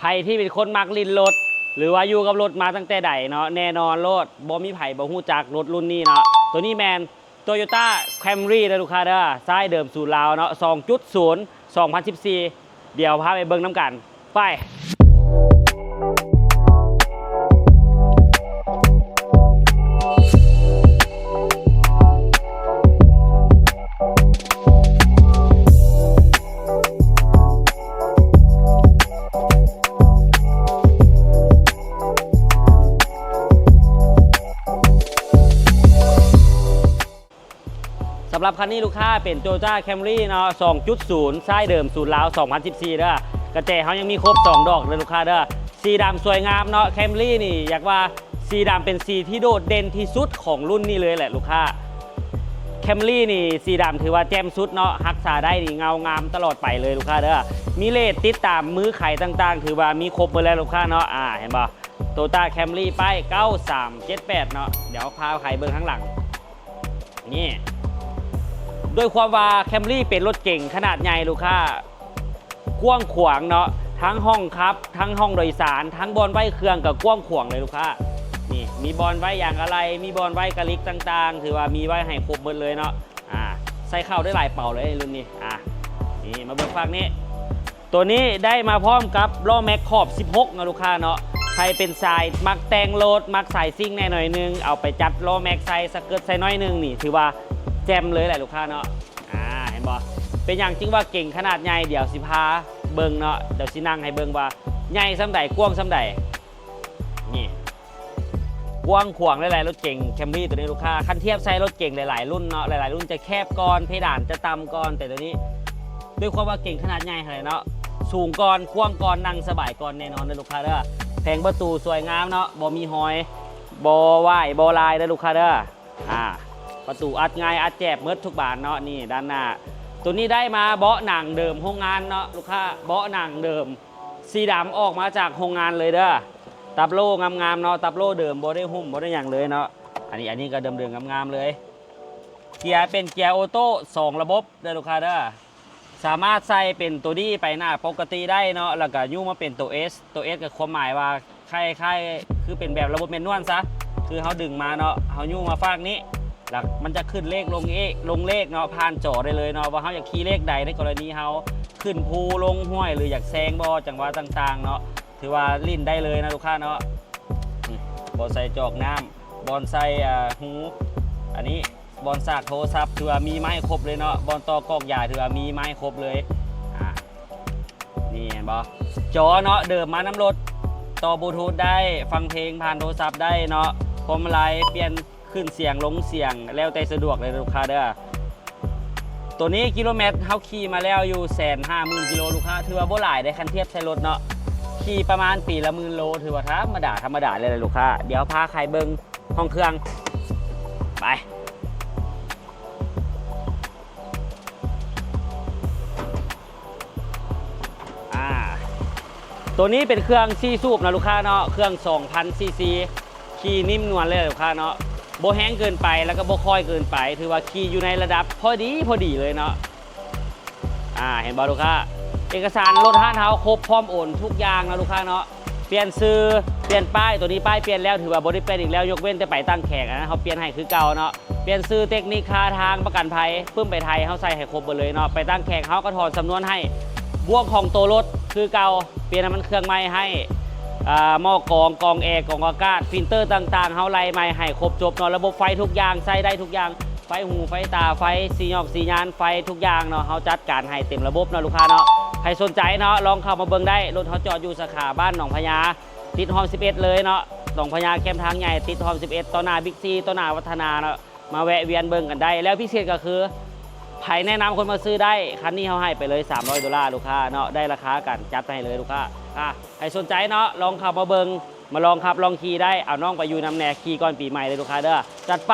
ໃຜທີ່ເປັນຄົນມັກຫຼິ້ນລົດ ຫຼືວ່າຢູ່ກັບລົດມາຕັ້ງແຕ່ໃດເນາະ ແນ່ນອນໂລດ ບໍ່ມີໃຜບໍ່ຮູ້ຈັກລົດລຸ້ນນີ້ເນາະ. ໂຕນີ້ແມ່ນ Toyota Camry ເດີລູກຄ້າເດີ, ຊາຍເດີມສູນລາວເນາະ ສອງຈຸດສູນ ສອງພັນສິບສີ່. ດຽວພາໄປເບິ່ງນຳກັນ ໄປ. ສຳລັບຄັນນີ້ລູກຄ້າເປັນ Toyota Camry ເນາະ ສອງຈຸດສູນ ຊາຍເດີມສູນລາວ ສອງພັນສິບສີ່ເດີ. ກະແຈເຮົາຍັງມີຄົບສອງດອກເດີລູກຄ້າເດີ. ສີດຳສວຍງາມເນາະ Camry ນີ້ ຢາກວ່າສີດຳເປັນສີທີ່ໂດດເດັ່ນທີ່ສຸດຂອງລຸ້ນນີ້ເລີຍແຫຼະລູກຄ້າ. Camry ນີ້ສີດຳຖືວ່າແຈ່ມສຸດເນາະ ຮັກສາໄດ້ນີ້ເງົາງາມຕະຫຼອດໄປເລີຍລູກຄ້າເດີ. ມີເລດຕິດຕາມມືໄຂຕ່າງໆ ຖືວ່າມີຄົບໝົດແລ້ວລູກຄ້າເນາະ. ອາ ເຫັນບໍ່ Toyota Camry ປ້າຍເກົ້າສາມເຈັດແປດເນາະ. ດຽວພາໄຂເບິ່ງທາງຫຼັງ. ນີ້ ດ້ວຍຄວາມວ່າ Camry ເປັນລົດເກັງຂະໜາດໃຫຍ່ລູກຄ້າ ກວ້າງຂວາງເນາະ ທັງຫ້ອງຂັບ ທັງຫ້ອງໂດຍສານ ທັງບ່ອນໄວ້ເຄື່ອງກໍກວ້າງຂວາງເລີຍລູກຄ້າ. ນີ້ ມີບ່ອນໄວ້ຢາງອາໄຫຼ່ ມີບ່ອນໄວ້ກະລິກຕ່າງໆ ຖືວ່າມີໄວ້ໃຫ້ຄົບໝົດເລີຍເນາະ. ອາ ໃສ່ເຂົ້າໄດ້ຫຼາຍເປົາເລີຍລຸ້ນນີ້. ອາ ນີ້ ມາເບິ່ງຟາກນີ້. ໂຕນີ້ໄດ້ມາພ້ອມກັບລໍ້ແມັກຂອບສິບຫົກເນາະລູກຄ້າເນາະ. ໃຜເປັນສາຍມັກແຕ່ງລົດ ມັກສາຍຊິ່ງແດ່ໜ້ອຍໜຶ່ງ ເອົາໄປຈັດລໍ້ແມັກໃສ່ ສະເກີດໃສ່ໜ້ອຍໜຶ່ງນີ້ ຖືວ່າແຈ່ມເລີຍແຫຼະລູກຄ້າເນາະ. ອາ ເຫັນບໍ່ ເປັນຫຍັງຈຶ່ງວ່າເກັງຂະໜາດໃຫຍ່? ດຽວຊິພາເບິ່ງເນາະ ດຽວຊິນັ່ງໃຫ້ເບິ່ງວ່າໃຫຍ່ສ່ຳໃດ ກວ້າງສ່ຳໃດ. ນີ້ ກວ້າງຂວາງເລີຍແຫຼະ ລົດເກັງ Camry ໂຕນີ້ລູກຄ້າ. ຄັນທຽບໃສ່ລົດເກັງຫຼາຍໆລຸ້ນເນາະ ຫຼາຍໆລຸ້ນຈະແຄບກ່ອນ ເພດານຈະຕ່ຳກ່ອນ ແຕ່ໂຕນີ້ດ້ວຍຄວາມວ່າເກັງຂະໜາດໃຫຍ່ຫັ້ນແຫຼະເນາະ ສູງກ່ອນ ກວ້າງກ່ອນ ນັ່ງສະບາຍກ່ອນແນ່ນອນເດີລູກຄ້າເດີ. ແຜງປະຕູສວຍງາມເນາະ ບໍ່ມີຮອຍ ບໍ່ຫວ້າຍ ບໍ່ລາຍເດີລູກຄ້າເດີ. ອາ ປະຕູອັດງ່າຍ ອັດແຈບໝົດທຸກບານເນາະ. ນີ້ດ້ານໜ້າ ໂຕນີ້ໄດ້ມາເບາະໜັງເດີມໂຮງງານເນາະລູກຄ້າ ເບາະໜັງເດີມ ສີດຳອອກມາຈາກໂຮງງານເລີຍເດີ. ຕັບໂຫຼງາມໆເນາະ ຕັບໂຫຼເດີມ ບໍ່ໄດ້ຫຸ້ມ ບໍ່ໄດ້ຫຍັງເລີຍເນາະ. ອັນນີ້ ອັນນີ້ກໍເດີມໆງາມໆເລີຍ. ເກຍເປັນເກຍໂອໂຕ້ສອງລະບົບເດີລູກຄ້າເດີ. ສາມາດໃສ່ເປັນໂຕ D ໄປໜ້າປົກກະຕິໄດ້ເນາະ ແລ້ວກໍຍູ້ມາເປັນໂຕ S ໂຕ S ກໍຄວາມໝາຍວ່າ ຄ້າຍໆ ຄືເປັນແບບລະບົບແມນນວນຊະ ຄືເຮົາດຶງມາເນາະ ເຮົາຍູ້ມາຟາກນີ້ ແລ້ວມັນຈະຂຶ້ນເລກລົງເອ ລົງເລກເນາະ ຜ່ານຈໍໄດ້ເລີຍເນາະ ວ່າເຮົາຢາກຂີ່ເລກໃດ ໃນກໍລະນີເຮົາຂຶ້ນພູລົງຫ້ວຍ ຫຼືຢາກແຊງບໍ່ ຈັງຫວະຕ່າງໆເນາະ ຖືວ່າຫຼິ້ນໄດ້ເລີຍນະລູກຄ້າເນາະ. ນີ້ ບ່ອນໃສ່ຈອກນ້ຳ ບ່ອນໃສ່ ອ່າ ຮູ ອັນນີ້ ບ່ອນສາກໂທລະສັບ ຖືວ່າມີມາໃຫ້ຄົບເລີຍເນາະ ບ່ອນຕໍ່ກອກຢາ ຖືວ່າມີມາໃຫ້ຄົບເລີຍ. ອາ ນີ້ເຫັນບໍ່ ຈໍເນາະ ເດີມມານຳລົດ ຕໍ່ບລູທູດໄດ້ ຟັງເພງຜ່ານໂທລະສັບໄດ້ເນາະ ພວງມາໄລ ປ່ຽນຂຶ້ນສຽງລົງສຽງ ແລ້ວແຕ່ສະດວກເລີຍລູກຄ້າເດີ. ໂຕນີ້ກິໂລແມັດເຮົາຂີ່ມາແລ້ວຢູ່ແສນຫ້າໝື່ນກິໂລລູກຄ້າ ຖືວ່າບໍ່ຫຼາຍເດ້ ຄັນທຽບໃສ່ລົດເນາະ ຂີ່ປະມານປີລະໝື່ນໂລ ຖືວ່າທຳມະດາ ທຳມະດາເລີຍແຫຼະລູກຄ້າ. ດຽວພາໄຂເບິ່ງຫ້ອງເຄື່ອງ ໄປ. ອາ ໂຕນີ້ເປັນເຄື່ອງສີ່ສູບເນາະລູກຄ້າເນາະ ເຄື່ອງສອງພັນຊີຊີ ຂີ່ນິ້ມນວນເລີຍລູກຄ້າເນາະ ບໍ່ແຮງເກີນໄປ ແລ້ວກໍບໍ່ຄ່ອຍເກີນໄປ ຖືວ່າຂີ່ຢູ່ໃນລະດັບພໍດີ ພໍດີເລີຍເນາະ. ອາ ເຫັນບໍ່ລູກຄ້າ ເອກະສານລົດຮ້ານເຮົາຄົບພ້ອມໂອນທຸກຢ່າງເນາະລູກຄ້າເນາະ. ປ່ຽນຊື່ ປ່ຽນປ້າຍ ໂຕນີ້ປ້າຍປ່ຽນແລ້ວ ຖືວ່າບໍ່ໄດ້ປ່ຽນອີກແລ້ວ ຍົກເວັ້ນແຕ່ໄປຕັ້ງແຂກ ອັນນັ້ນເຮົາປ່ຽນໃຫ້ຄືເກົ່າເນາະ. ປ່ຽນຊື່ ເຕັກນິກ ຄ່າທາງ ປະກັນໄພ ປຶ້ມ ໄປໄທ ເຮົາໃສ່ໃຫ້ຄົບເບິດເລີຍເນາະ. ໄປຕັ້ງແຂກ ເຮົາກໍຖອນສຳນວນໃຫ້ ບວກຂອງໂຕລົດຄືເກົ່າ ປ່ຽນນ້ຳມັນເຄື່ອງໃໝ່ໃຫ້ ອ່າ ໝໍ້ກອງ ກອງແອ ກອງອາກາດ ຟິນເຕີຕ່າງໆ ເຮົາໄລ່ໃໝ່ໃຫ້ຄົບຈົບເນາະ. ລະບົບໄຟທຸກຢ່າງ ໃຊ້ໄດ້ທຸກຢ່າງ ໄຟຫູໄຟຕາ ໄຟສີຫຍອກສີຍານ ໄຟທຸກຢ່າງເນາະ ເຮົາຈັດການໃຫ້ເຕັມລະບົບເນາະລູກຄ້າເນາະ. ໃຜສົນໃຈເນາະ ລອງເຂົ້າມາເບິ່ງໄດ້ ລົດເຮົາຈອດຢູ່ສາຂາບ້ານໜອງພະຍາ ຕິດຮ່ອມສິບເອັດເລີຍເນາະ ໜອງພະຍາ ແຄມທາງໃຫຍ່ ຕິດຮ່ອມສິບເອັດ ຕໍ່ໜ້າບິກຊີ ຕໍ່ໜ້າວັດທະນາເນາະ ມາແວະວຽນເບິ່ງກັນໄດ້. ແລ້ວພິເສດກໍຄື ໃຜແນະນຳຄົນມາຊື້ໄດ້ ຄັນນີ້ເຮົາໃຫ້ໄປເລີຍສາມຮ້ອຍໂດລາລູກຄ້າເນາະ ໄດ້ລາຄາກັນ ຈັດໃຫ້ເລີຍລູກຄ້າ. ອາ ໃຜສົນໃຈເນາະ ລອງເຂົ້າມາເບິ່ງ ມາລອງຂັບລອງຂີ່ໄດ້ ເອົານ້ອງໄປຢູ່ນຳແດ່ ຂີ່ກ່ອນປີໃໝ່ເລີຍລູກຄ້າເດີ ຈັດໄປ.